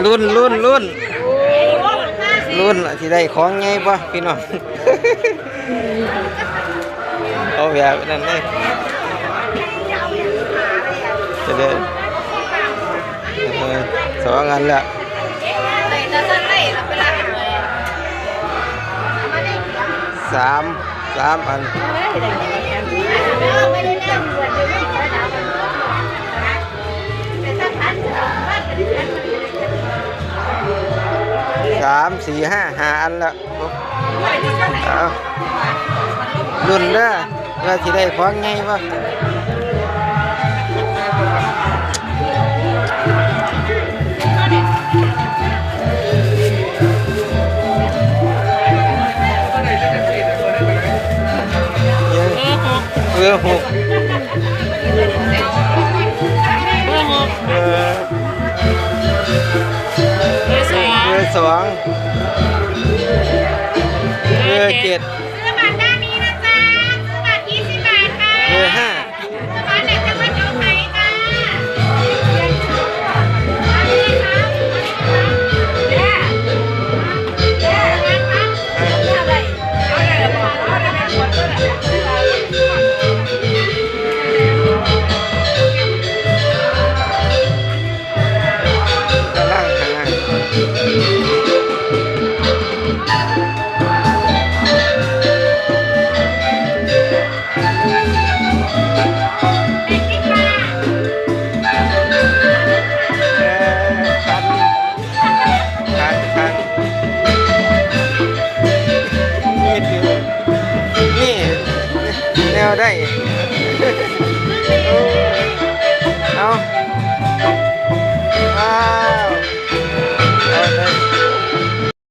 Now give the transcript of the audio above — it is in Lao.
ລຸ້ນ ລຸ້ນ ລຸ້ນ ລຸ້ນວ່າຊິໄດ້ຂອງໃຫຍ່ບໍ່ພີ່ນ້ອງ? ເອົາແບບນັ້ນເລີຍ ຈະໄດ້ ເອີ ສອງອັນແລ້ວ ສາມ ສາມອັນ ສາມ ສີ່ ຫ້າ ຫ້າອັນແລ້ວ. ເອົາ ລຸ້ນເດີ ວ່າຊິໄດ້ຂອງໃຫຍ່ບໍ່? ເບີຫົກ ເບີຫົກ ເອີ ເບີສອງ ເບີສອງ ເບີເຈັດ ຊື້ບັດດ້ານນີ້ນະຈ໊ະ ຊື້ບັດ ຍີ່ສິບບາດ ເບີຫ້າ ກຳລັງຫາ ເອີ ຄັນ ຄັນ ຄັນ ນີ້ ນີ້ ແນວໃດ?